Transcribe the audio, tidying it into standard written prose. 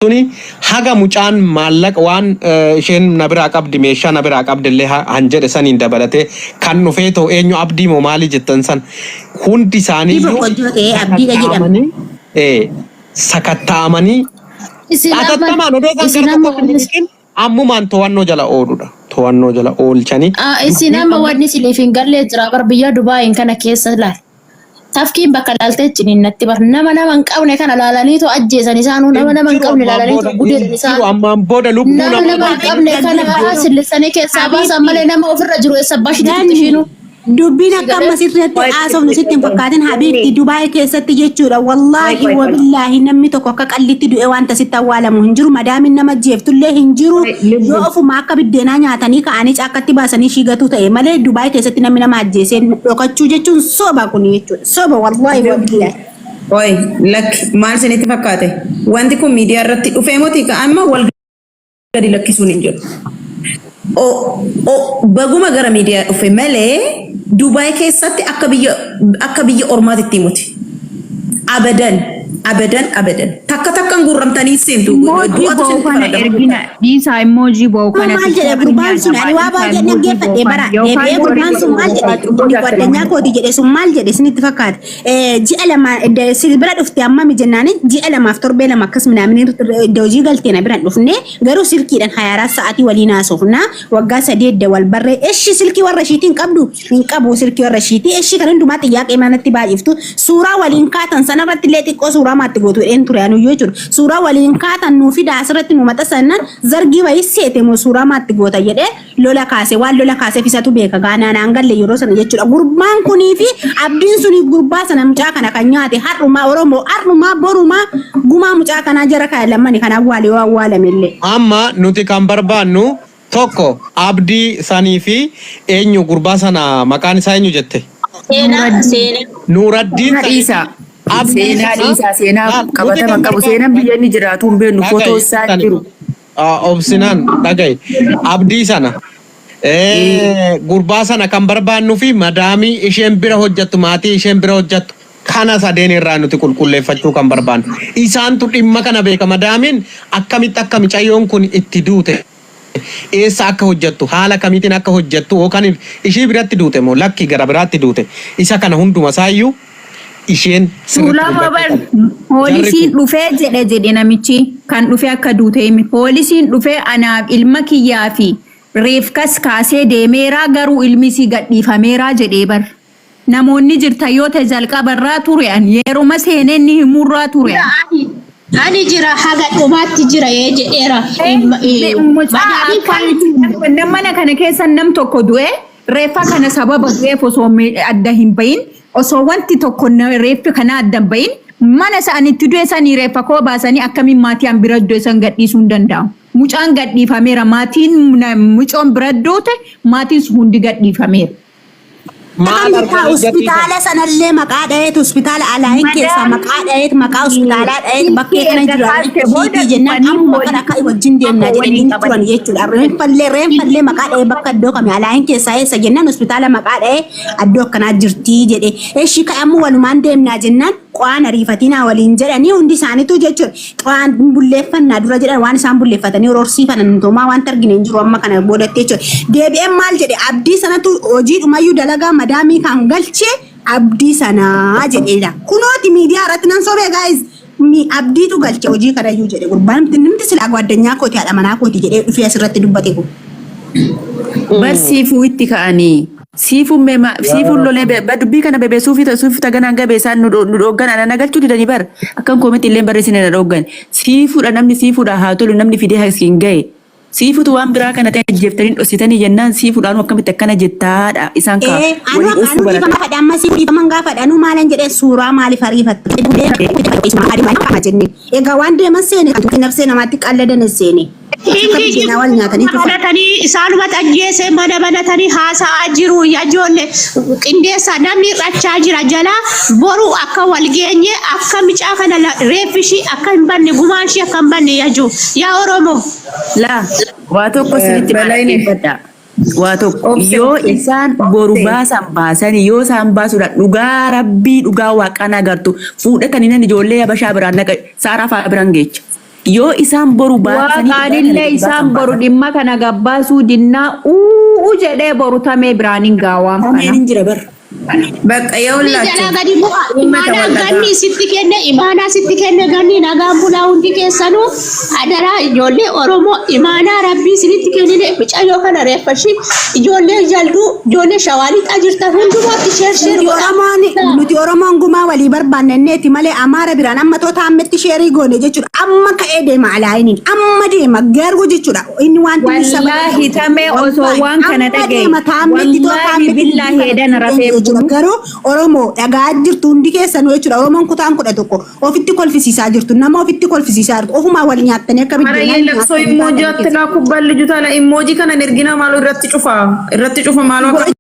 Suni haga mucaan maallaqa waan isheen na biraa qabdi, meeshaa na biraa qabdi illee han jedhe saniin dabalatee kan dhufee too eenyu, Abdii moo maalii jettan san, hundi Abdii isaaniiyyuu Boqqojjoo ta'ee Abdiidha jedhama. sakatta'amanii, sakatta'amanii Isin amma atattamaan odoo isaan isin gara amma tokkotti hin wanni miliqin ammumaan to'annoo jala ooludha. To'annoo jala oolchanii isin dubbiin amma amma wanni isiniif hin gallee jira bar, biyya Dubaayin kana keessa laal. Tafkiin bakka laaltee ciniinnatti bar, nama nama hin qabne kana laalaniitu ajjeesan isaanuu, nama hin nama hin jiru qabne ammaan laalaniitu booda hin gudeedan jiru isaan. Ammaan booda lubbuu Nama namaa nama hin qabne kana sillisanii keessaa baasan malee Habiibti nama ofirra jiru eessa baashitti Ganni ishiinu. dubbiin Si akka galee? amma sirriitti haasofnu sitti hin fakkaatin, habiibti. Dubaay keessatti jechuudha, wallaahi wabillaahi, namni tokko akka qallitti du'e wanta sitti awwaalamu hin jiru. Madaamin nama jeeftullee hin jiru. Yoo ofuma akka biddeenaa nyaatanii ka'anii caakkatti baasanii shiigatu ta'e malee, Dubaay keessatti namni nama ajjeesee dhokachuu jechuun soba kun jechuudha, soba, wallaahi wabillaahi. Oi, lakki, maal isinitti fakkaate? Wanti kun miidiyaa irratti dhufee moti amma wal gadi lakkisuun hin jiru. Baguma gara miidiyaa dhufe malee, Dubaay keessatti akka biyya ormaatitti muti. Abadan, abadan, abadan. Takka takkan guurramtanii seentu. Emoji Du'atu ba'u isinitti kana faradama. ergina dhiisaa, emoji ba'u Amma kana maal jedhe gurbaan sun? Ani waa baay'ee dhaggeeffadhe bara. Deebi'ee gurbaan sun maal jedhe? Inni ጓደኛ kooti jedhe sun maal jedhe isinitti fakkaate? Ji'a 2 si bira dhufte ammami jennaani, ji'a 2f torbee 2 akkas minaamin iddoo hojii galtee na bira hin dhufne, garuu silkiidhaan 24 sa'aatii waliin haasofna, waggaa 3 edda wal barree. Eshi, silkii warra ishiitiin qabdu hin qabu, silkii warra ishiitii. Eshi, kan hundumaa xiyyaaqee manatti baay'iftu, suuraa waliin kaatan sanarratti illee xiqqoo suuraa maatti gootu jedheen ture anuyyuu jechuudha. Suuraa waliin kaatan nuu fida, asirratti nu maxxansan, zargii wayii seete moo suuraa maatti goota jedhee lola kaase. Waan lola kaaseef isatu beeka gaanaa naan galle yeroo sana jechuudha. Gurbaan kunii fi Abdiin suni gurbaa sana mucaa kana kan nyaate har'umaa, Oromoo, har'umaa borumaa gumaa mucaa kanaa jara kana lammani kan awwaale yoo awwaalame illee. Amma nuti kan barbaannu tokko Abdii sanii fi eenyu, gurbaa sana maqaan isaa eenyu jette? Seenaa, Seenaa. Nuuraddiin Seenaa sanii fi dhiisaa. Abdii Seenaa sana dhiisaa. Seenaa laal nuti qabatama kan qabu. barbaannu Seenaan biyya inni jiraatu hin beeknu. Footoo dhagayi isaa sani jiru. Obsinaan dhagayi, Abdii sana, gurbaa sana kan barbaannuu fi madaamii isheen bira hojjettu, maatii isheen bira hojjettu kana sadeen irraa nuti qulqulleeffachuu kan barbaannu. Isaantu dhimma kana beeka. Madaamiin akkamitti akka micayyoon kun itti duute, eessa akka hojjettu, haala kamiitiin akka hojjettu, yookaan ishii biratti duute moo lakki gara biraatti duute, isa kana hunduma isaayyuu isheen sirriitti Tuulama dubbachuu bar qabdi. Jarri poolisiin kun dhufee jedhe namichi kan dhufee akka duute himi. Poolisiin dhufee anaaf ilma kiyyaa fi reefkas kaasee deemeeraa, garuu ilmi isii gadhiifameeraa jedhee bar. Namoonni jirtan yoo ta'e, jalqabarraa ture an yeruma seenee inni himurraa ture an. Ani jira, haga dhumaatti jira ee jedheera. Mucaa Madaamiin akka nama mana kana keessa nam tokko du'e, reeffa kana sababa du'eef osoo adda hin bahin, osoo wanti tokko reeffi kana adda hin bahin, mana isaanitti du'e sanii reeffa koo baasanii akkamiin maatii an bira du'e san gadhiisuu hin danda'amu? Mucaan gadhiifameera, maatiin mucoon bira duute, maatiin sun hundi gadhiifameera. Maal Kan bittaa arganii gadhiisan? Hospitaala sanallee maqaa dhaheet, hospitaala Alaayin keessaa maqaa dhaheet, maqaa hospitaalaa dhaheet, bakkee kana Erga jira kaaste booda shiitii jennaan dhufanii ammuma kana akka wajjin deemnaa waliin jedhanii qaban. turan jechuudha. Reenfallee maqaa dhahee, bakka iddoo kami, Alaayin keessaa eessa jennaan, hospitaala maqaa dhahee, iddoo akkanaa jirtii jedhe. Eshi, ka'e amma walumaan deemnaa jennaan, qo'aan ariifatinaa waliin jedhanii hundi isaaniitu jechuudha. Qo'aan bulleeffannaa dura jedhan, waan isaan bulleeffatanii hororsiifanan toomaa wanta argine hin jiru amma kana boodatti jechuudha. Deebi'een maal jedhe? Abdii sanatu hojiidhumayyuu dalagaa madaamii kan galchee Abdii sanaa jedheedha. Kunooti miidiyaa irratti nan sobee guys? Mi Abdiitu galche hojii kanayyuu jedhe gurbaan namti silaa ጓደኛ kooti, haadha manaa kooti jedhee dhufee asirratti dubbate kun. Bar siifuu itti ka'anii. Siifuun meema siifuun lolee dubbii kana bebe suufii suufii taganaan gabe isaan nu dhooggan, ana nagalchuu didanii bar, akkan comment illee barreessine na dhooggan. Siifuudha, namni siifuudha haa tolu, namni fidee asiin gahe. Siifutu waan biraa kana ta'e ajjeeftanii dhoksitanii jennaan, siifuudhaan akkamitti akkana jettaadha isaan kaa Ee, anu walii anu dhoksuu dhiifama baratan. fadha, amma si dhiifaman gaafadha. Anu maalan jedhee, suuraa maaliif ariifatte jenne. Egaa waan deeman seene, kan nafsee namaatti qalladan seene. Akka biddeenaa wal nyaatanii tufan. Banatanii isaanumatti ajjeese, mana banatanii haasa'aa jiru. Ijoollee qindeessaa, namni hir'achaa jira jalaa. Boru akka wal geenye, akka micaa kana reeffi ishii akka hin banne, gumaan ishii akka hin banne, yajuu yaa Oromoo. Laa, waa tokko isinitti Balaayine. dhaggeeffadha. Waa tokko Obse, yoo obse. isaan boru Obse. baasan baasanii, yoo isaan baasuudhaan, dhugaa rabbii, dhugaa waaqaan agartu, fuudhatanii nan ijoollee habashaa biraan naqa, saaraa fa'aa biraan geecha. Yoo isaan boru baasanii dhugaa kana Waaqaanillee gadi isaan baasan boru baatan. dhimma kana gabbaasuu dinnaa uuu jedhee boru tamee biraan hin gaawaan Tameen kana. hin jira bar. Bakka Inni yaa'ullachu. jalaa gadi bu'a. Uummata Imaanaa wallagaa. ganni sitti kenne, imaanaa sitti kenne ganni nagaan bulaa hundi keessanuu adaraa ijoollee Oromoo imaanaa rabbii isinitti kennine mucayyoo kana reeffashii ijoollee jalduu ijoollee shawaalixaa jirtan hundumaatti sheer sheer Nuti godhaa. Oromoon nuti Oromoon gumaa walii barbaanne inneeti malee Amaara biraan amma toota ammetti sheerii goone jechuudha. Amma ka'ee deema alaayiniin amma deema garuu jechuudha. Inni wanti inni saba Wallaahi tamee osoo Wallaahi waan kana amma dhagaye. deema taammetti too Wallaahi taammetti billaahi dubbii kana edana rafee jechuudha. bulu. Garuu Oromoo dhagaa jirtu hundi keessanuu jechuudha. Oromoon kutaan 11 ofitti kolfisiisaa jirtu. Nama ofitti kolfisiisaa jirtu. Ofumaa wal nyaattanii akka Mara biddeenaa laqsoo nyaattanii immoo taatanii jaatti keessa. laa kubbaan lijutaa la immoojii kana ergina maaloo irratti cufa irratti cufa maaloo akka